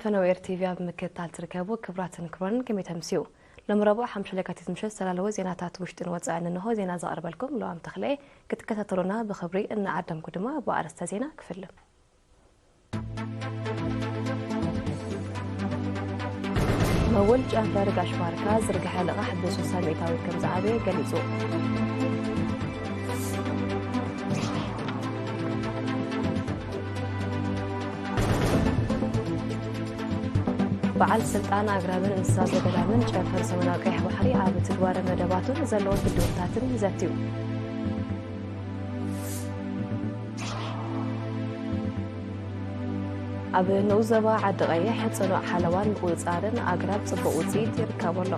ፈነው ኤር ቲቪ ኣብ ምክትታል ትርከቡ ክቡራትን ክቡራንን ከመይ ተምስዩ? ሎም ረቡዕ ሓምሻይ ለካቲት ምሸት ዝተላለወ ዜናታት ውሽጥን ወጻእን እንሆ። ዜና ዘቕርበልኩም ለዋም ተኽለየ። ክትከታተሉና ብኽብሪ እናዓደምኩ ድማ ብኣርእስተ ዜና ክፍልም። መውል ጨንፈር ጋሽ ባርካ ዝርግሐ ልቓሕ ብ60 ሚእታዊት ከም ዝዓበየ ገሊጹ። በዓል ስልጣን ኣግራብን እንስሳ ዘገዳምን ጨንፈር ሰሜናዊ ቀይሕ ባሕሪ ኣብ ትግባረ መደባቱን ዘለዎ ብድሆታትን ዘትዩ። ኣብ ንኡስ ዞባ ዓዲ ቀይሕ ጽኑዕ ሓለዋን ምቁጽጻርን ኣግራብ ጽቡቕ ውጽኢት ይርከቦ ኣሎ።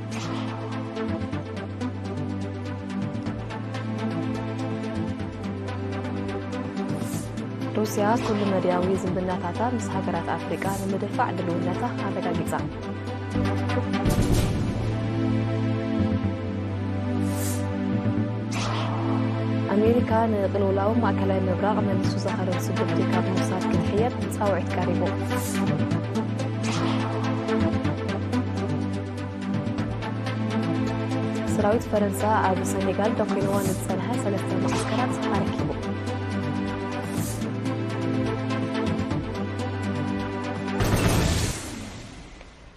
ሩስያ ኩሉ መድያዊ ዝምድናታታ ምስ ሃገራት ኣፍሪቃ ንምድፋዕ ድልውነታ ኣረጋጊጻ። ኣሜሪካ ንቅልውላው ማእከላይ ምብራቕ መሊሱ ዘኸርብ ስጉምቲ ካብ ምውሳድ ክትሕየብ ጻውዒት ቀሪቡ። ሰራዊት ፈረንሳ ኣብ ሰኔጋል ደኲንዎ ንዝጸንሐ ሰለስተ መዓስከራት ኣረኪቡ።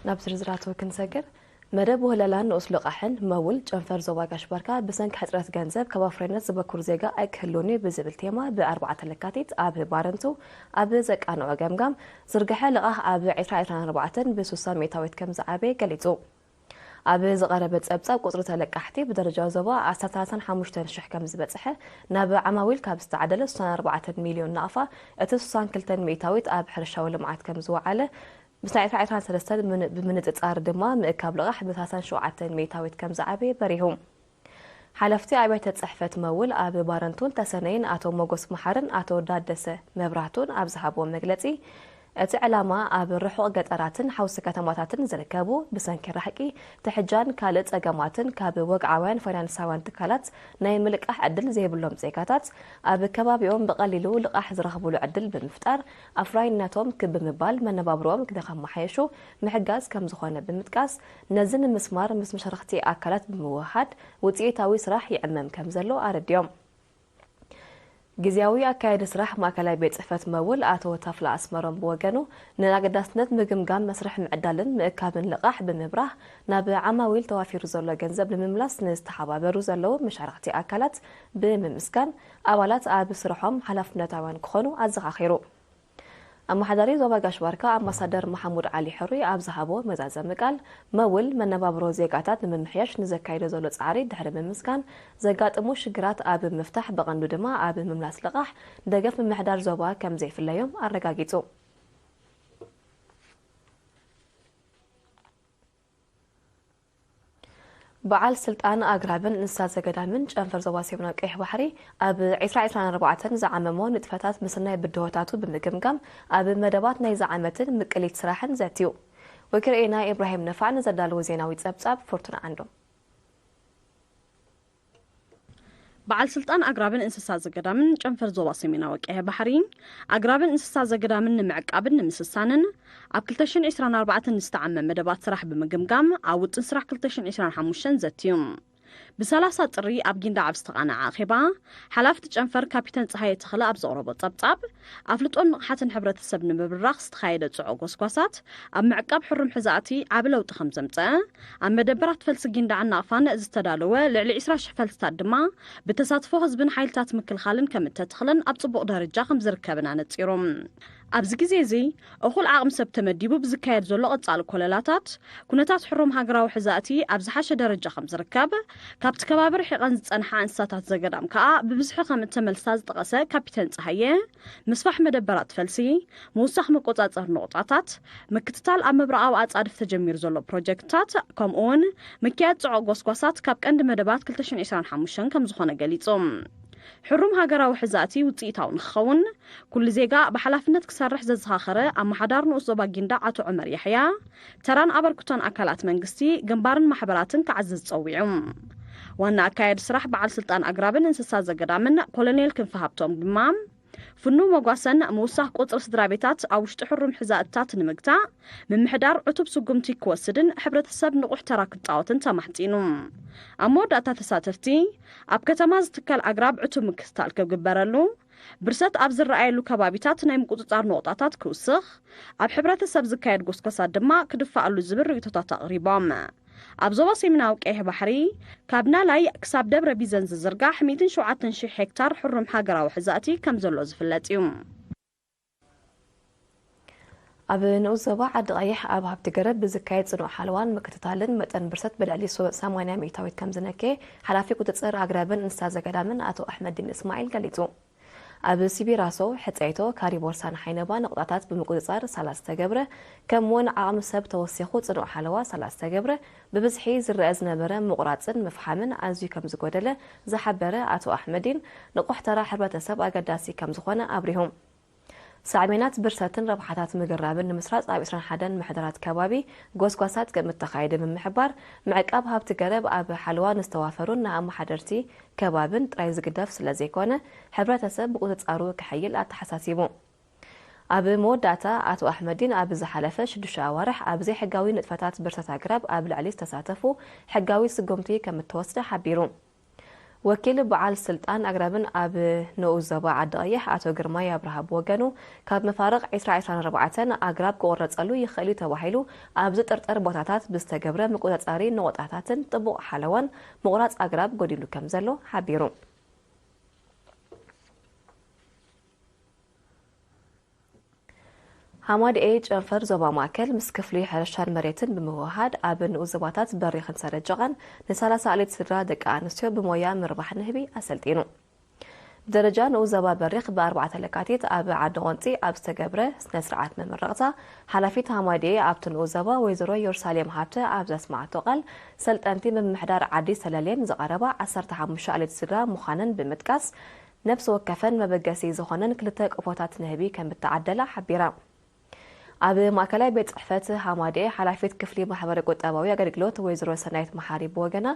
ናብ ዝርዝራቱ ክንሰግር፣ መደብ ውህለላን ንኡስ ልቓሕን መውል ጨንፈር ዞባ ጋሽ ባርካ ብሰንኪ ሕጽረት ገንዘብ ካብ ኣፍራይነት ዝበኩር ዜጋ ኣይክህሉን እዩ ብዝብል ቴማ ብ4 ለካቲት ኣብ ባረንቱ ኣብ ዘቃንዖ ገምጋም ዝርግሐ ልቓሕ ኣብ ዕስራ ዕስራን ኣርባዕተን ብ60 ሚእታዊት ከም ዝዓበየ ገሊጹ። ኣብ ዝቐረበ ጸብጻብ ቁጽሪ ተለቃሕቲ ብደረጃ ዞባ ኣስታት ሰላሳን ሓሙሽተን ሽሕ ከም ዝበጽሐ፣ ናብ ዓማዊል ካብ ዝተዓደለ ስሳን ኣርባዕተን ሚልዮን ናቕፋ እቲ ስሳን ክልተን ሚእታዊት ኣብ ሕርሻዊ ልምዓት ከም ዝወዓለ፣ ምስ ናይ ዕስራ ዕስራን ሰለስተን ብምን-፣ ብምንጽጻር ድማ ምእካብ ልቓሕ ብሰላሳን ሸውዓተን ሚእታዊት ከም ዝዓበየ በሪሁ። ሓለፍቲ ኣብያተ ጽሕፈት መውል ኣብ ባረንቱን ተሰነይን ኣቶ ሞጎስ መሓርን ኣቶ ዳደሰ መብራህቱን ኣብ ዝሃብዎ መግለጺ፣ እቲ ዕላማ ኣብ ርሑቕ ገጠራትን ሓውሲ ከተማታትን ዝርከቡ ብሰንኪ ራሕቂ፣ ትሕጃን ካልእ ጸገማትን ካብ ወግዓውያን ፋይናንሳውያን ትካላት ናይ ምልቃሕ ዕድል ዘይብሎም ዜጋታት ኣብ ከባቢኦም ብቐሊሉ ልቓሕ ዝረኽብሉ ዕድል ብምፍጣር ኣፍራይነቶም ክብ ብምባል መነባብሮኦም ንኸመሓየሹ ምሕጋዝ ከም ዝኾነ ብምጥቃስ፣ ነዚ ንምስማር ምስ መሻርኽቲ ኣካላት ብምውህሃድ ውጽኢታዊ ስራሕ ይዕመም ከም ዘሎ ኣረዲኦም። ግዝያዊ ኣካያዲ ስራሕ ማእከላይ ቤት ጽሕፈት መውል ኣቶ ታፍላ ኣስመሮም ብወገኑ፣ ንኣገዳስነት ምግምጋም መስርሕ ምዕዳልን ምእካብን ልቓሕ ብምብራህ፣ ናብ ዓማዊል ተዋፊሩ ዘሎ ገንዘብ ንምምላስ ንዝተሓባበሩ ዘለዉ መሻርኽቲ ኣካላት ብምምስጋን፣ ኣባላት ኣብ ስርሖም ሓላፍነታውያን ክኾኑ ኣዘኻኺሩ። ኣመሓዳሪ ዞባ ጋሽ ባርካ ኣምባሳደር መሓሙድ ዓሊ ሕሩይ ኣብ ዝሃቦ መዛዘሚ ቃል፣ መውል መነባብሮ ዜጋታት ንምምሕያሽ ንዘካይዶ ዘሎ ጻዕሪ ድሕሪ ምምስጋን፣ ዘጋጥሙ ሽግራት ኣብ ምፍታሕ፣ ብቐንዱ ድማ ኣብ ምምላስ ልቓሕ፣ ደገፍ ምምሕዳር ዞባ ከም ዘይፍለዮም ኣረጋጊጹ። በዓል ስልጣን ኣግራብን እንስሳ ዘገዳምን ጨንፈር ዞባ ሰሜናዊ ቀይሕ ባሕሪ ኣብ ዕስራ ዕስራን ኣርባዕተን ዝዓመሞ ንጥፈታት ምስናይ ብድሆታቱ ብምግምጋም ኣብ መደባት ናይዚ ዓመትን ምቅሊት ስራሕን ዘትዩ። ወኪል ርኤና ኢብራሂም ነፋዕ ንዘዳለዎ ዜናዊ ጸብጻብ ፍርቱና ዓንዶም። በዓል ስልጣን ኣግራብን እንስሳ ዘገዳምን ጨንፈር ዞባ ሰሜናዊ ቀይሕ ባሕሪ፣ ኣግራብን እንስሳ ዘገዳምን ንምዕቃብን ንምስሳንን ኣብ ክልተ ሽሕን ዕስራን ኣርባዕተን ዝተዓመ መደባት ስራሕ ብምግምጋም ኣብ ውጥን ስራሕ ክልተ ሽሕን ዕስራን ሓሙሽተን ዘትዩ። ብሰላሳ ጥሪ ኣብ ጊንዳዕ ኣብ ዝተቓነዐ ኣኼባ፣ ሓላፊ እቲ ጨንፈር ካፒተን ጸሃየ ተኽለ ኣብ ዘቕረቦ ጸብጻብ፣ ኣፍልጦን ንቕሓትን ሕብረተሰብ ንምብራኽ ዝተኻየደ ጽዑቕ ጎስጓሳት ኣብ ምዕቃብ ሕሩም ሕዛእቲ ዓቢ ለውጢ ከም ዘምጸአ፣ ኣብ መደበራት ፈልሲ ጊንዳዕን ናቕፋን ዝተዳለወ ልዕሊ ዕስራ ሽሕ ፈልስታት ድማ ብተሳትፎ ህዝብን ሓይልታት ምክልኻልን ከም እተተኽለን ኣብ ጽቡቕ ደረጃ ከም ዝርከብን ኣነጺሩ። ኣብዚ ግዜ እዚ እኹል ዓቕሚ ሰብ ተመዲቡ ብዝካየድ ዘሎ ቀጻሊ ኮለላታት፣ ኩነታት ሕሩም ሃገራዊ ሕዛእቲ ኣብ ዝሓሸ ደረጃ ከም ዝርከብ፣ ካብቲ ከባቢ ርሒቐን ዝጸንሓ እንስሳታት ዘገዳም ከኣ ብብዝሒ ከም እተመልሳ ዝጠቐሰ ካፒተን ጸሃየ፣ ምስፋሕ መደበራት ፈልሲ፣ ምውሳኽ መቆጻጸሪ ነቑጣታት፣ ምክትታል ኣብ ምብራቓዊ ኣጻድፍ ተጀሚሩ ዘሎ ፕሮጀክትታት፣ ከምኡ'ውን ምክያድ ጽዑቕ ጎስጓሳት ካብ ቀንዲ መደባት ክልተ ሽሕን ዕስራን ሓሙሽተን ከም ዝኾነ ገሊጹ። ሕሩም ሃገራዊ ሕዛእቲ ውጽኢታዊ ንክኸውን፣ ኩሉ ዜጋ ብሓላፍነት ክሰርሕ ዘዘኻኸረ ኣመሓዳሪ ንኡስ ዞባ ጊንዳዕ ኣቶ ዑመር ያሕያ፣ ተራን ኣበርክቶን ኣካላት መንግስቲ፣ ግንባርን ማሕበራትን ክዓዝዝ ጸዊዑ። ዋና ኣካያዲ ስራሕ በዓል ስልጣን ኣግራብን እንስሳ ዘገዳምን ኮሎኔል ክንፈ ሃብቶም ድማ፣ ፍኑ መጓሰን ምውሳኽ ቁጽሪ ስድራ ቤታት ኣብ ውሽጢ ሕሩም ሕዛእታት ንምግታእ፣ ምምሕዳር ዕቱብ ስጉምቲ ክወስድን ሕብረተሰብ ንቑሕ ተራ ክጻወትን ተማሕጺኑ። ኣብ መወዳእታ ተሳተፍቲ፣ ኣብ ከተማ ዝትከል ኣግራብ ዕቱብ ምክትታል ክግበረሉ፣ ብርሰት ኣብ ዝረኣየሉ ከባቢታት ናይ ምቁጽጻር ነቑጣታት ክውስኽ፣ ኣብ ሕብረተሰብ ዝካየድ ጎስጓሳት ድማ ክድፋኣሉ ዝብል ርእይቶታት ኣቕሪቦም። ኣብ ዞባ ሰሜናዊ ቀይሕ ባሕሪ፣ ካብ ናላይ ክሳብ ደብረ ቢዘን ዝዝርጋሕ ሚእትን ሸውዓተን ሺሕ ሄክታር ሕሩም ሃገራዊ ሕዛእቲ ከም ዘሎ ዝፍለጥ እዩ። ኣብ ንኡስ ዞባ ዓዲ ቀይሕ ኣብ ሃብቲ ገረብ ብዝካየድ ጽኑዕ ሓለዋን ምክትታልን መጠን ብርሰት ብልዕሊ ሰማንያ ሚእታዊት ከም ዝነከየ ሓላፊ ቁጽጽር ኣግራብን እንስሳ ዘገዳምን ኣቶ ኣሕመዲን እስማዒል ገሊጹ። ኣብ ሲቢራሶ፣ ሕጸይቶ፣ ካሪቦርሳን ሓይነባ ነቑጣታት ብምቁጽጻር ሳላ ዝተገብረ፣ ከምኡውን ዓቕሚ ሰብ ተወሲኹ ጽኑዕ ሓለዋ ሳላ ዝተገብረ፣ ብብዝሒ ዝረአ ዝነበረ ምቑራጽን ምፍሓምን ኣዝዩ ከም ዝጎደለ ዝሓበረ ኣቶ ኣሕመዲን፣ ንቑሕ ተራ ሕብረተሰብ ኣገዳሲ ከም ዝኾነ ኣብሪሁ። ሳዕቤናት ብርሰትን ረብሓታት ምግራብን ንምስራጽ ኣብ ዕስራን ሓደን ምሕደራት ከባቢ ጎስጓሳት ከም እተኻየደ ብምሕባር፣ ምዕቃብ ሃብቲ ገረብ ኣብ ሓለዋ ንዝተዋፈሩን ንኣመሓደርቲ ከባብን ጥራይ ዝግደፍ ስለ ዘይኮነ፣ ሕብረተሰብ ብቁጽጻሩ ክሕይል ኣተሓሳሲቡ። ኣብ መወዳእታ፣ ኣቶ ኣሕመዲን ኣብ ዝሓለፈ ሽዱሽተ ኣዋርሕ ኣብ ዘይሕጋዊ ንጥፈታት ብርሰት ኣግራብ ኣብ ልዕሊ ዝተሳተፉ ሕጋዊ ስጉምቲ ከም እተወስደ ሓቢሩ። ወኪል በዓል ስልጣን ኣግራብን ኣብ ንኡስ ዞባ ዓዲ ቀይሕ ኣቶ ግርማይ ኣብርሃ ብወገኑ፣ ካብ መፋርቕ ዕስራ ዕስራን ኣርባዕተን ኣግራብ ክቑረጸሉ ይኽእል እዩ ተባሂሉ ኣብ ዝጥርጠር ቦታታት ብዝተገብረ ምቁጽጻሪ ነቑጣታትን ጥቡቕ ሓለዋን ምቑራጽ ኣግራብ ጎዲሉ ከም ዘሎ ሓቢሩ። ሃማደኤ ጨንፈር ዞባ ማእከል ምስ ክፍሊ ሕርሻን መሬትን ብምውህሃድ ኣብ ንኡስ ዞባታት በሪኽን ሰረጀቓን ንሰላሳ ኣሌት ስድራ ደቂ ኣንስትዮ ብሞያ ምርባሕ ንህቢ ኣሰልጢኑ። ብደረጃ ንኡስ ዞባ በሪኽ ብኣርባዕተ ለካቲት ኣብ ዓዲ ቖንጺ ኣብ ዝተገብረ ስነ ስርዓት መመረቕታ፣ ሓላፊት ሃማደኤ ኣብቲ ንኡስ ዞባ ወይዘሮ ዮርሳሌም ሃብተ ኣብ ዘስማዓቶ ቃል፣ ሰልጠንቲ ምምሕዳር ዓዲ ሰለሌን ዝቐረባ ዓሰርተ ሓሙሽተ ኣሌት ስድራ ምዃነን ብምጥቃስ፣ ነፍሲ ወከፈን መበገሲ ዝኾነን ክልተ ቆፎታት ንህቢ ከም እተዓደላ ሓቢራ። ኣብ ማእከላይ ቤት ጽሕፈት ሃማደኤ ሓላፊት ክፍሊ ማሕበረ ቁጠባዊ ኣገልግሎት ወይዘሮ ሰናይት መሓሪ ብወገና፣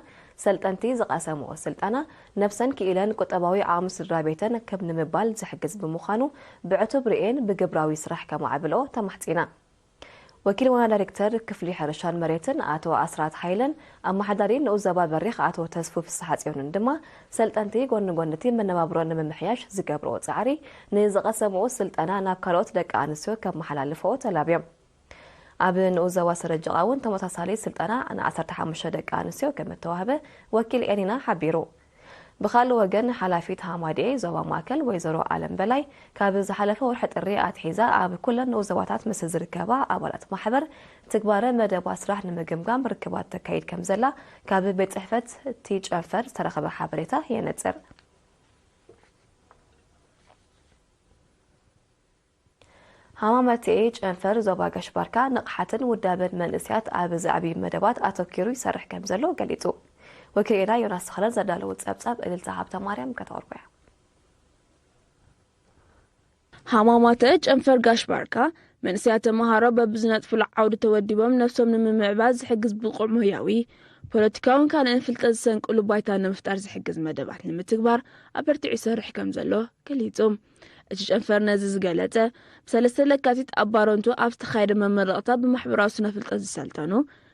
ሰልጠንቲ ዝቐሰምኦ ስልጠና ነብሰን ክኢለን ቁጠባዊ ዓቕሚ ስድራ ቤተን ከብ ንምባል ዝሕግዝ ብምዃኑ፣ ብዕቱብ ርእየን ብግብራዊ ስራሕ ከማዕብልኦ ተማሕጺና። ወኪል ዋና ዳይሬክተር ክፍሊ ሕርሻን መሬትን ኣቶ ኣስራት ሓይለን ኣመሓዳሪ ንኡስ ዞባ በሪኽ ኣቶ ተስፉ ፍስሓጽዮንን ድማ፣ ሰልጠንቲ ጎኒ ጎኒ እቲ መነባብሮ ንምምሕያሽ ዝገብርኦ ጻዕሪ፣ ንዝቐሰምኦ ስልጠና ናብ ካልኦት ደቂ ኣንስትዮ ከመሓላልፍኦ ተላብዮም። ኣብ ንኡስ ዞባ ሰረጀቓ እውን ተመሳሳሊ ስልጠና ን ዓሰርተ ሓሙሽተ ደቂ ኣንስትዮ ከም እተዋህበ ወኪል ኤሪና ሓቢሩ። ብኻልእ ወገን፣ ሓላፊት ሃማደኤ ዞባ ማእከል ወይዘሮ ኣለም በላይ፣ ካብ ዝሓለፈ ወርሒ ጥሪ ኣትሒዛ ኣብ ኩለን ንኡስ ዞባታት ምስ ዝርከባ ኣባላት ማሕበር ትግባረ መደባት ስራሕ ንምግምጋም ርክባት ተካይድ ከም ዘላ ካብ ቤት ጽሕፈት እቲ ጨንፈር ዝተረኸበ ሓበሬታ የነጽር። ሃማመተኤ ጨንፈር ዞባ ጋሽ ባርካ ንቕሓትን ውዳበን መንእሰያት ኣብ ዘዕብዩ መደባት ኣተኪሩ ይሰርሕ ከም ዘሎ ገሊጹ። ወኪልና ዮናስ ተኽለን ዘዳለዎ ጸብጻብ እልልታ ሃብተ ማርያም ከተቕርቦ እያ። ሃማማተ ጨንፈር ጋሽ ባርካ፣ መንእሰያት ተመሃሮ በብዝነጥፉሉ ዓውዲ ተወዲቦም ነብሶም ንምምዕባል ዝሕግዝ ብቑዕ ሞያዊ፣ ፖለቲካውን ካልእን ፍልጠት ዝሰንቅሉ ባይታ ንምፍጣር ዝሕግዝ መደባት ንምትግባር ኣበርቲዑ ይሰርሕ ከም ዘሎ ገሊጹ። እቲ ጨንፈር ነዚ ዝገለጸ፣ ብሰለስተ ለካቲት ኣብ ባረንቱ ኣብ ዝተኻየደ መመረቕታ ብማሕበራዊ ስነ ፍልጠት ዝሰልጠኑ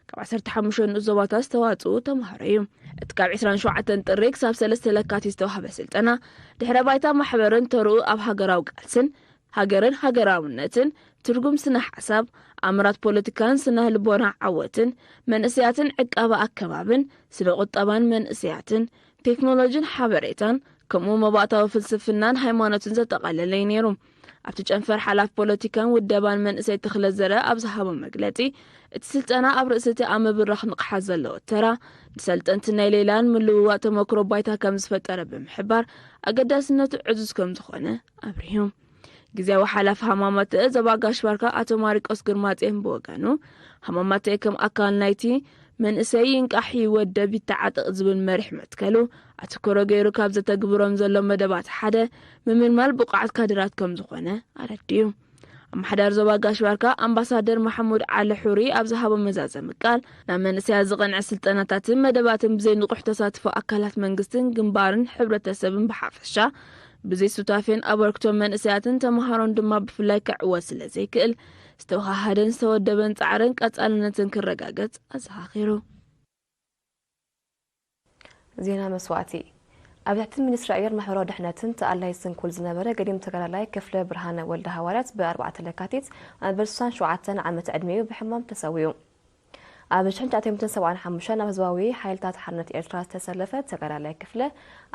ካብ ዓሰርተ ሓሙሽተ ንኡስ ዞባታት ዝተዋጽኡ ተምሃሮ እዩ። እቲ ካብ ዕስራን ሸውዓተን ጥሪ ክሳብ ሰለስተ ለካቲት ዝተዋህበ ስልጠና፣ ድሕረ ባይታ ማሕበርን ተርኡ ኣብ ሃገራዊ ቃልስን፣ ሃገርን ሃገራውነትን፣ ትርጉም ስነ ሓሳብ፣ ኣምራት ፖለቲካን ስነ ልቦና ዓወትን፣ መንእሰያትን ዕቃበ ኣከባብን፣ ስነ ቁጠባን መንእሰያትን፣ ቴክኖሎጂን ሓበሬታን፣ ከምኡ መባእታዊ ፍልስፍናን ሃይማኖትን ዘጠቓለለ እዩ ነይሩ። ኣብቲ ጨንፈር ሓላፊ ፖለቲካን ውደባን መንእሰይ ተኽለ ዘርአ ኣብ ዝሃቦ መግለጺ፣ እቲ ስልጠና ኣብ ርእሲ እቲ ኣብ ምብራኽ ንቕሓት ዘለዎ ተራ፣ ንሰልጠንቲ ናይ ሌላን ምልውዋጥ ተመክሮ ባይታ ከም ዝፈጠረ ብምሕባር፣ ኣገዳስነቱ ዕዙዝ ከም ዝኾነ ኣብሪሁ። ግዜያዊ ሓላፊ ሃማማተ ዞባ ጋሽ ባርካ ኣቶ ማሪቆስ ግርማጽዮን ብወገኑ፣ ሃማማተ ከም ኣካል ናይቲ መንእሰይ ይንቃሕ ይወደብ ይተዓጠቕ ዝብል መሪሕ መትከሉ ኣተኩሮ ገይሩ ካብ ዘተግብሮም ዘሎ መደባት ሓደ ምምልማል ብቑዓት ካድራት ከም ዝኾነ ኣረዲኡ። ኣመሓዳሪ ዞባ ጋሽ ባርካ ኣምባሳደር ማሕሙድ ዓሊ ሑሪ ኣብ ዝሃቦ መዛዘሚ ቃል፣ ናብ መንእሰያት ዝቐንዐ ስልጠናታትን መደባትን ብዘይ ንቑሕ ተሳትፎ ኣካላት መንግስትን ግንባርን ሕብረተሰብን ብሓፈሻ ብዘይ ሱታፌን ኣበርክቶ መንእሰያትን ተምሃሮን ድማ ብፍላይ ክዕወት ስለ ዘይክእል፣ ዝተወሃሃደን ዝተወደበን ጻዕርን ቀጻልነትን ክረጋገጽ ኣዘኻኺሩ። ዜና መስዋእቲ። ኣብ ትሕቲ ሚኒስትሪ ዕዮን ማሕበራዊ ድሕነትን ተኣላይ ስንኩል ዝነበረ ገዲም ተጋዳላይ ክፍለ ብርሃነ ወልደ ሃዋርያት ብ ኣርባዕተ ለካቲት ኣብ በሪ ስሳን ሸውዓተን ዓመት ዕድሜኡ ብሕማም ተሰዊኡ። ኣብ ሽሕን ትሽዓተ ሚእትን ሰብዓን ሓሙሽተን ኣብ ህዝባዊ ሓይልታት ሓርነት ኤርትራ ዝተሰለፈ ተጋዳላይ ክፍለ፣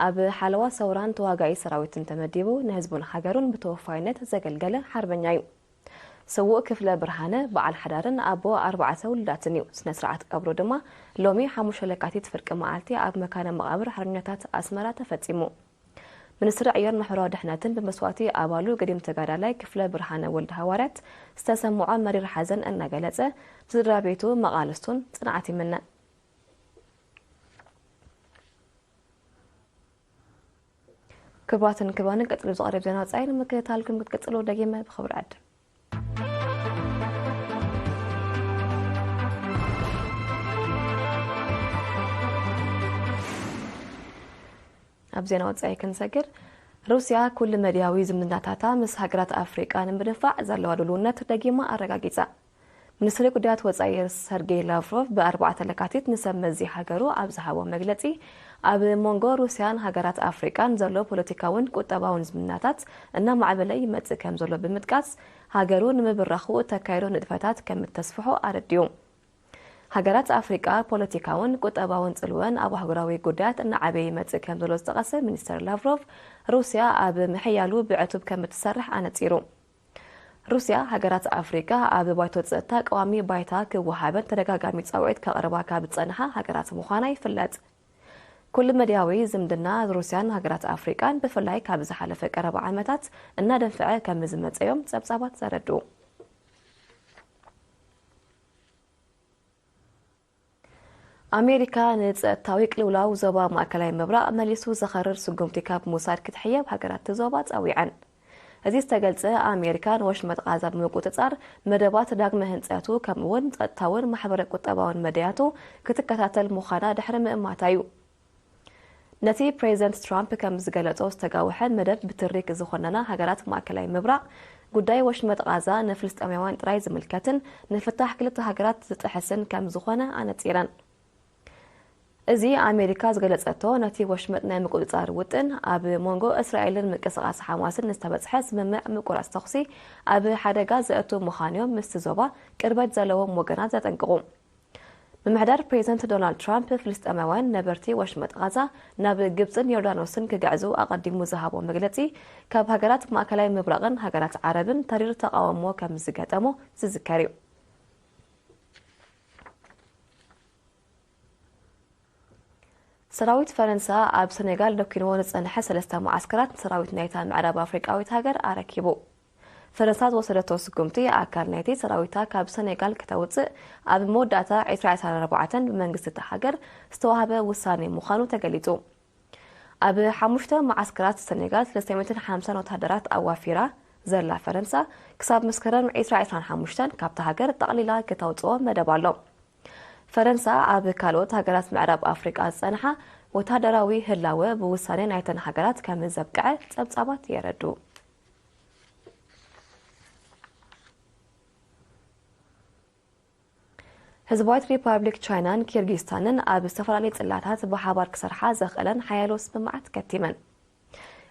ኣብ ሓለዋ ሰውራን ተዋጋኢ ሰራዊትን ተመዲቡ ንህዝቡን ሃገሩን ብተወፋይነት ዘገልገለ ሓርበኛ እዩ። ስዉእ ክፍለ ብርሃነ በዓል ሓዳርን ኣቦ ኣርባዕተ ውሉዳትን እዩ። ስነ ስርዓት ቀብሩ ድማ ሎሚ ሓሙሽተ ለካቲት ፍርቂ መዓልቲ ኣብ መካነ መቓብር ሓርበኛታት ኣስመራ ተፈጺሙ። ሚኒስትሪ ዕዮን ማሕበራዊ ድሕነትን ብመስዋእቲ ኣባሉ ገዲም ተጋዳላይ ክፍለ ብርሃነ ወልደ ሃዋርያት ዝተሰምዖ መሪር ሓዘን እናገለጸ፣ ንስድራ ቤቱ፣ መቓልስቱን ጽንዓት ይምነ። ክቡራትን ክቡራንን፣ ቀጺሉ ዝቐርብ ዜና ወጻኢ ንምክትታልኩም ክትቅጽሉ ደጊመ ብኽብሪ ዕድም። ኣብ ዜና ወጻኢ ክንሰግር፣ ሩስያ ኩሉ መድያዊ ዝምድናታታ ምስ ሃገራት ኣፍሪቃ ንምድንፋዕ ዘለዋ ድልውነት ደጊማ ኣረጋጊጻ። ሚኒስትሪ ጉዳያት ወጻኢ ሰርጌይ ላቭሮቭ ብኣርባዕተ ለካቲት ንሰብ መዚ ሃገሩ ኣብ ዝሃቦ መግለጺ፣ ኣብ መንጎ ሩስያን ሃገራት ኣፍሪቃን ዘሎ ፖለቲካውን ቁጠባውን ዝምድናታት እናማዕበለ ይመጽእ ከም ዘሎ ብምጥቃስ፣ ሃገሩ ንምብራኹ እተካይዶ ንጥፈታት ከም እተስፍሖ ኣረዲኡ። ሃገራት ኣፍሪቃ ፖለቲካውን ቁጠባውን ጽልወን ኣብ ኣህጉራዊ ጉዳያት እናዓበየ ይመጽእ ከም ዘሎ ዝጠቐሰ ሚኒስተር ላቭሮቭ፣ ሩስያ ኣብ ምሕያሉ ብዕቱብ ከም እትሰርሕ ኣነጺሩ። ሩስያ፣ ሃገራት ኣፍሪቃ ኣብ ባይቶ ጸጥታ ቀዋሚ ባይታ ክወሃበን ተደጋጋሚ ጻውዒት ከቕርባ ካብ ዝጸንሓ ሃገራት ምዃና ይፍለጥ። ኩሉ መድያዊ ዝምድና ሩስያን ሃገራት ኣፍሪቃን፣ ብፍላይ ካብ ዝሓለፈ ቀረባ ዓመታት እናደንፍዐ ከም ዝመጸ እዮም ጸብጻባት ዘረድኡ። ኣሜሪካ ንጸጥታዊ ቅልውላው ዞባ ማእከላይ ምብራቕ መሊሱ ዘኸርር ስጉምቲ ካብ ምውሳድ ክትሕየብ ሃገራት እቲ ዞባ ጸዊዐን። እዚ ዝተገልጸ፣ ኣሜሪካ ንወሽመጥ ቓዛ ብምቁጽጻር መደባት ዳግመ ህንጸቱ፣ ከምኡ'ውን ጸጥታውን ማሕበረ ቁጠባውን መደያቱ ክትከታተል ምዃና ድሕሪ ምእማታ እዩ። ነቲ ፕሬዚደንት ትራምፕ ከም ዝገለጾ ዝተጋውሐ መደብ ብትሪክ ዝኾነና ሃገራት ማእከላይ ምብራቕ፣ ጉዳይ ወሽመጥ ቓዛ ንፍልስጤማውያን ጥራይ ዝምልከትን ንፍታሕ ክልተ ሃገራት ዝጥሕስን ከም ዝኾነ ኣነጺረን። እዚ ኣሜሪካ ዝገለጸቶ ነቲ ወሽመጥ ናይ ምቁጽጻር ውጥን፣ ኣብ መንጎ እስራኤልን ምንቅስቓስ ሓማስን ዝተበጽሐ ስምምዕ ምቁራጽ ተኹሲ ኣብ ሓደጋ ዘእቱ ምዃኑ'ዮም ምስቲ ዞባ ቅርበት ዘለዎም ወገናት ዘጠንቅቑ። ምምሕዳር ፕሬዚደንት ዶናልድ ትራምፕ፣ ፍልስጤማውያን ነበርቲ ወሽመጥ ቓዛ ናብ ግብጽን ዮርዳኖስን ክግዕዙ ኣቐዲሙ ዝሃቦ መግለጺ፣ ካብ ሃገራት ማእከላይ ምብራቕን ሃገራት ዓረብን ተሪር ተቓውሞ ከም ዝገጠሞ ዝዝከር እዩ። ሰራዊት ፈረንሳ ኣብ ሰኔጋል ደኲንዎ ዝጸንሐ ሰለስተ መዓስከራት ንሰራዊት ናይታ ምዕራብ ኣፍሪቃዊት ሃገር ኣረኪቡ። ፈረንሳ ዝወሰደቶ ስጉምቲ ኣካል ናይቲ ሰራዊታ ካብ ሰኔጋል ከተውጽእ ኣብ መወዳእታ ዕስራ ዕስራን ኣርባዕተን ብመንግስቲ እታ ሃገር ዝተዋህበ ውሳኔ ምዃኑ ተገሊጹ። ኣብ ሓሙሽተ መዓስከራት ሰኔጋል ሰለስተ ሚእትን ሓምሳን ወተሃደራት ኣዋፊራ ዘላ ፈረንሳ፣ ክሳብ መስከረም ዕስራ ዕስራን ሓሙሽተን ካብታ ሃገር ጠቕሊላ ክተውጽኦ መደብ ኣሎ። ፈረንሳ ኣብ ካልኦት ሃገራት ምዕራብ ኣፍሪቃ ዝጸንሓ ወተሃደራዊ ህላወ ብውሳኔ ናይተን ሃገራት ከም ዘብቅዐ ጸብጻባት የረድኡ። ህዝባዊት ሪፓብሊክ ቻይናን ኪርጊስታንን ኣብ ዝተፈላለዩ ጽላታት ብሓባር ክሰርሓ ዘኽእለን ሓያሎ ስምምዓት ከቲመን።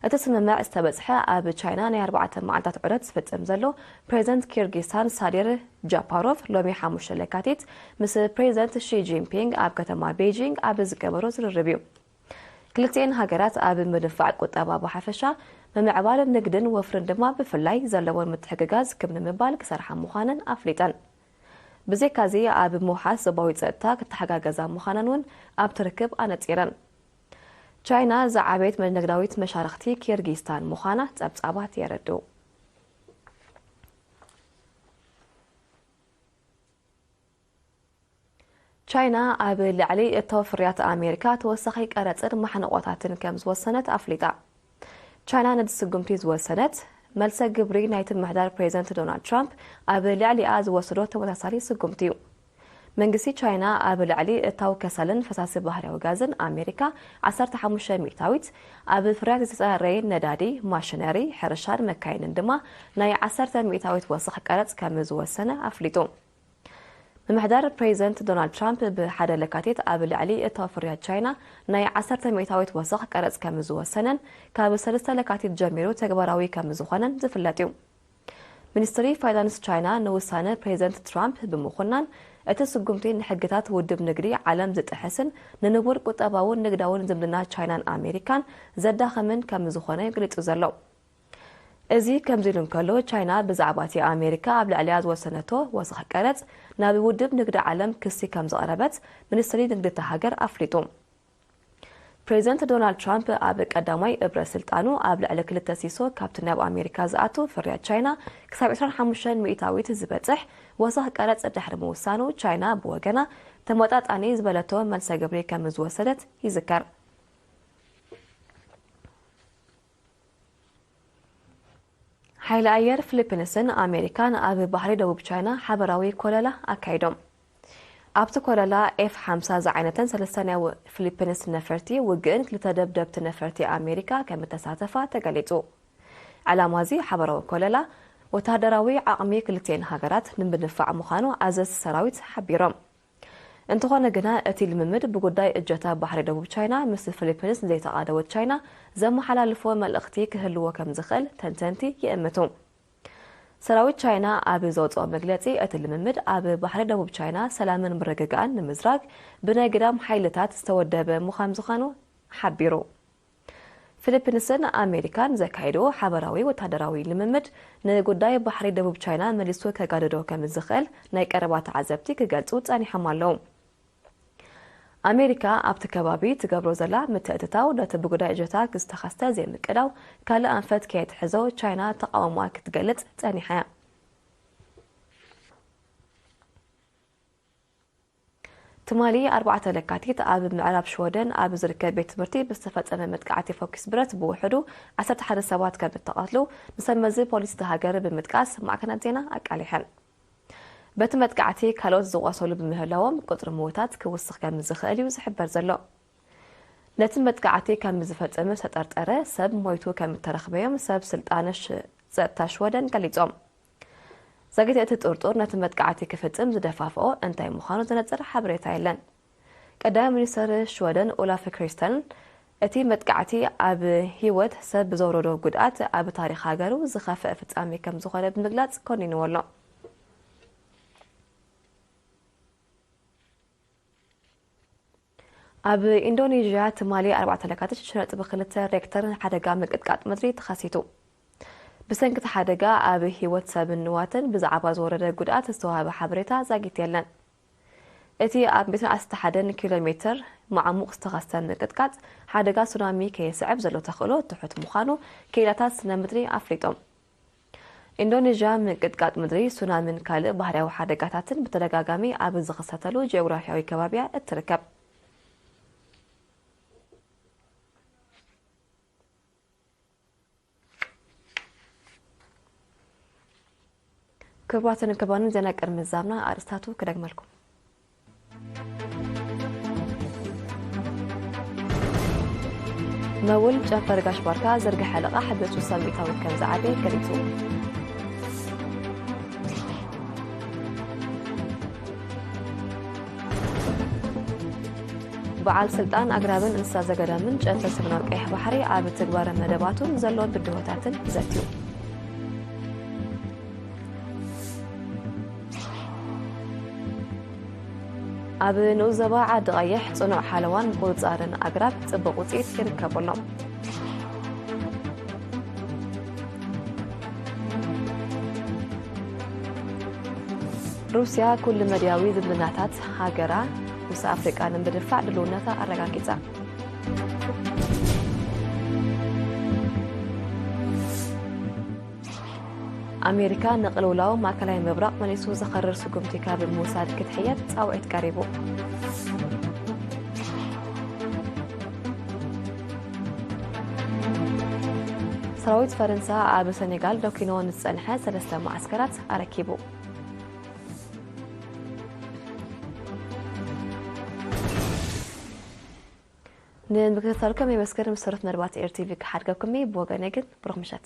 እቲ ስምምዕ ዝተበጽሐ ኣብ ቻይና ናይ ኣርባዕተ መዓልታት ዑደት ዝፍጽም ዘሎ ፕሬዚደንት ኪርጊስታን ሳዲር ጃፓሮቭ ሎሚ ሓሙሽተ ለካቲት ምስ ፕሬዚደንት ሺ ጂንፒንግ ኣብ ከተማ ቤጂንግ ኣብ ዝገበሮ ዝርርብ እዩ። ክልቲኤን ሃገራት ኣብ ምድንፋዕ ቁጠባ ብሓፈሻ፣ ምምዕባል ንግድን ወፍርን ድማ ብፍላይ ዘለወን ምትሕግጋዝ ክብ ንምባል ክሰርሓ ምዃነን ኣፍሊጠን። ብዘይካዚ ኣብ ምውሓስ ዞባዊ ጸጥታ ክተሓጋገዛ ምዃነን እውን ኣብቲ ርክብ ኣነጺረን። ቻይና ዝዓበየት ንግዳዊት መሻርኽቲ ኪርጊስታን ምዃና ጸብጻባት የረድኡ። ቻይና ኣብ ልዕሊ እተወፍርያት ኣሜሪካ ተወሳኺ ቀረጽን ማሕንቖታትን ከም ዝወሰነት ኣፍሊጣ። ቻይና ነዚ ስጉምቲ ዝወሰነት፣ መልሰ ግብሪ ናይቲ ምምሕዳር ፕሬዚደንት ዶናልድ ትራምፕ ኣብ ልዕሊኣ ዝወሰዶ ተመሳሳሊ ስጉምቲ እዩ። መንግስቲ ቻይና ኣብ ልዕሊ እታው ከሰልን ፈሳሲ ባህርያዊ ጋዝን ኣሜሪካ ዓሰርተ ሓሙሽተ ሚእታዊት፣ ኣብ ፍርያት ዝተጸረየ ነዳዲ፣ ማሽነሪ፣ ሕርሻን መካይንን ድማ ናይ ዓሰርተ ሚእታዊት ወሰኽ ቀረጽ ከም ዝወሰነ ኣፍሊጡ። ምምሕዳር ፕሬዚደንት ዶናልድ ትራምፕ ብሓደ ለካቲት ኣብ ልዕሊ እታው ፍርያት ቻይና ናይ ዓሰርተ ሚእታዊት ወሰኽ ቀረጽ ከም ዝወሰነን ካብ ሰለስተ ለካቲት ጀሚሩ ተግባራዊ ከም ዝኾነን ዝፍለጥ እዩ። ሚኒስትሪ ፋይናንስ ቻይና ንውሳነ ፕሬዚደንት ትራምፕ ብምኹናን፣ እቲ ስጉምቲ ንሕግታት ውድብ ንግዲ ዓለም ዝጥሕስን ንንቡር ቁጠባውን ንግዳውን ዝምድና ቻይናን ኣሜሪካን ዘዳኸምን ከም ዝኾነ ገሊጹ ዘሎ። እዚ ከምዚ ኢሉ እንከሎ፣ ቻይና ብዛዕባ እቲ ኣሜሪካ ኣብ ልዕሊኣ ዝወሰነቶ ወሰኽ ቀረጽ ናብ ውድብ ንግዲ ዓለም ክሲ ከም ዘቕረበት ሚኒስትሪ ንግዲ እታ ሃገር ኣፍሊጡ። ፕሬዚደንት ዶናልድ ትራምፕ ኣብ ቀዳማይ እብረ ስልጣኑ ኣብ ልዕሊ ክልተ ሲሶ ካብቲ ናብ ኣሜሪካ ዝኣቱ ፍርያት ቻይና ክሳብ ዕስራን ሓሙሽተን ሚእታዊት ዝበጽሕ ወሰኽ ቀረጽ ድሕሪ ምውሳኑ፣ ቻይና ብወገና ተመጣጣኒ ዝበለቶ መልሰ ግብሪ ከም ዝወሰደት ይዝከር። ሓይሊ ኣየር ፊሊፒንስን ኣሜሪካን ኣብ ባሕሪ ደቡብ ቻይና ሓበራዊ ኮለላ ኣካይዶም። ኣብቲ ኮለላ ኤፍ ሓምሳ ዝዓይነተን ሰለስተ ናይ ፊሊፒንስ ነፈርቲ ውግእን ክልተ ደብደብቲ ነፈርቲ ኣሜሪካ ከም እተሳተፋ ተገሊጹ። ዕላማ እዚ ሓበራዊ ኮለላ፣ ወተሃደራዊ ዓቕሚ ክልቲኤን ሃገራት ንምድንፋዕ ምዃኑ ኣዘዝቲ ሰራዊት ሓቢሮም። እንተኾነ ግና፣ እቲ ልምምድ ብጉዳይ እጀታ ባሕሪ ደቡብ ቻይና ምስ ፊሊፒንስ ንዘይተቓደወት ቻይና ዘመሓላልፎ መልእኽቲ ክህልዎ ከም ዝኽእል ተንተንቲ ይእምቱ። ሰራዊት ቻይና ኣብ ዘውፅኦ መግለፂ፣ እቲ ልምምድ ኣብ ባሕሪ ደቡብ ቻይና ሰላምን ምርግጋእን ንምዝራግ ብናይ ግዳም ሓይልታት ዝተወደበ ምዃም ዝኾኑ ሓቢሩ። ፊሊፒንስን ኣሜሪካን ዘካየድዎ ሓበራዊ ወታደራዊ ልምምድ ንጉዳይ ባሕሪ ደቡብ ቻይና መሊሱ ከጋድዶ ከም ዝኽእል ናይ ቀረባ ተዓዘብቲ ክገልጹ ጸኒሖም ኣለዉ። ኣሜሪካ ኣብቲ ከባቢ ትገብሮ ዘላ ምትእትታው ነቲ ብጉዳይ እጀታ ዝተኸስተ ዘይምቅዳው ካልእ ኣንፈት ከየትሕዞ ቻይና ተቓውሞኣ ክትገልጽ ጸኒሓ እያ። ትማሊ ኣርባዕተ ለካቲት ኣብ ምዕራብ ሽወደን ኣብ ዝርከብ ቤት ትምህርቲ ብዝተፈጸመ መጥቃዕቲ ፈኲስ ብረት ብውሕዱ ዓሰርተ ሓደ ሰባት ከም እተቐትሉ ንሰብ መዚ ፖሊስ እታ ሃገር ብምጥቃስ ማዕከናት ዜና ኣቃሊሐን። በቲ መጥቃዕቲ ካልኦት ዝቖሰሉ ብምህላዎም ቁጽሪ ምዉታት ክውስኽ ከም ዝኽእል እዩ ዝሕበር ዘሎ። ነቲ መጥቃዕቲ ከም ዝፈጸመ ዝተጠርጠረ ሰብ ሞይቱ ከም እተረኽበዮም ሰብ ስልጣነ ሽ-፣ ጸጥታ ሽወደን ገሊጾም። ዛጊት እቲ ጥርጡር ነቲ መጥቃዕቲ ክፍጽም ዝደፋፍኦ እንታይ ምዃኑ ዘነጽር ሓበሬታ የለን። ቀዳማይ ሚኒስተር ሽወደን ኦላፍ ክሪስተርን እቲ መጥቃዕቲ ኣብ ህይወት ሰብ ብዘውረዶ ጉድኣት ኣብ ታሪኽ ሃገሩ ዝኸፍአ ፍጻሜ ከም ዝኾነ ብምግላጽ ኮኒንዎ ኣሎ። ኣብ ኢንዶኔዥያ ትማሊ ኣርባዕተ ለካቲት ሽዱሽተ ነጥቢ ክልተ ሬክተር ሓደጋ ምንቅጥቃጥ ምድሪ ተኸሲቱ። ብሰንኪ እቲ ሓደጋ ኣብ ህይወት ሰብን ንዋትን ብዛዕባ ዝወረደ ጉድኣት ዝተዋህበ ሓበሬታ ዛጊት የለን። እቲ ኣብ ሚእትን ዓሰርተ ሓደን ኪሎ ሜተር ማዕሙቕ ዝተኸስተ ምንቅጥቃጥ ሓደጋ ሱናሚ ከየስዕብ ዘሎ ተኽእሎ ትሑት ምዃኑ ክኢላታት ስነ ምድሪ ኣፍሊጦም። ኢንዶኔዥያ ምንቅጥቃጥ ምድሪ፣ ሱናሚን ካልእ ባህርያዊ ሓደጋታትን ብተደጋጋሚ ኣብ ዝኽሰተሉ ጂኦግራፍያዊ ከባቢያ እትርከብ። ክቡራትን ክቡራንን፣ ዜና ቅድሚ ምዛምና ኣርእስታቱ ክደግመልኩም። መውል ጨንፈር ጋሽ ባርካ ዝርግሐ ልቓሕ ብስሳ ሚእታዊት ከም ዝዓቢ ገሊጹ። በዓል ስልጣን ኣግራብን እንስሳ ዘገዳምን ጨንፈር ሰሜናዊ ቀይሕ ባሕሪ ኣብ ትግባረ መደባቱን ዘሎ ብድሆታትን ዘትዩ። ኣብ ንኡስ ዞባ ዓዲ ቀይሕ ጽኑዕ ሓለዋን ምቁጽጻርን ኣግራብ ጽቡቕ ውጽኢት ይርከቦ ኣሎ። ሩስያ ኩሉ መድያዊ ዝምድናታት ሃገራ ምስ ኣፍሪቃ ንምድንፋዕ ድልውነታ ኣረጋጊጻ። ኣሜሪካ ንቅልውላው ማእከላይ ምብራቕ መሊሱ ዘኸርር ስጉምቲ ካብ ምውሳድ ክትሕየብ ጻውዒት ቀሪቡ። ሰራዊት ፈረንሳ ኣብ ሰኔጋል ዶኪንዎ ንዝጸንሐ ሰለስተ መዓስከራት ኣረኪቡ። ንምክትታልኩም የመስገን። ምስ ተረፍ መደባት ኤር ቲቪ ክሓድገኩም እየ። ብወገነይ ግን ብሩኽ ምሸት።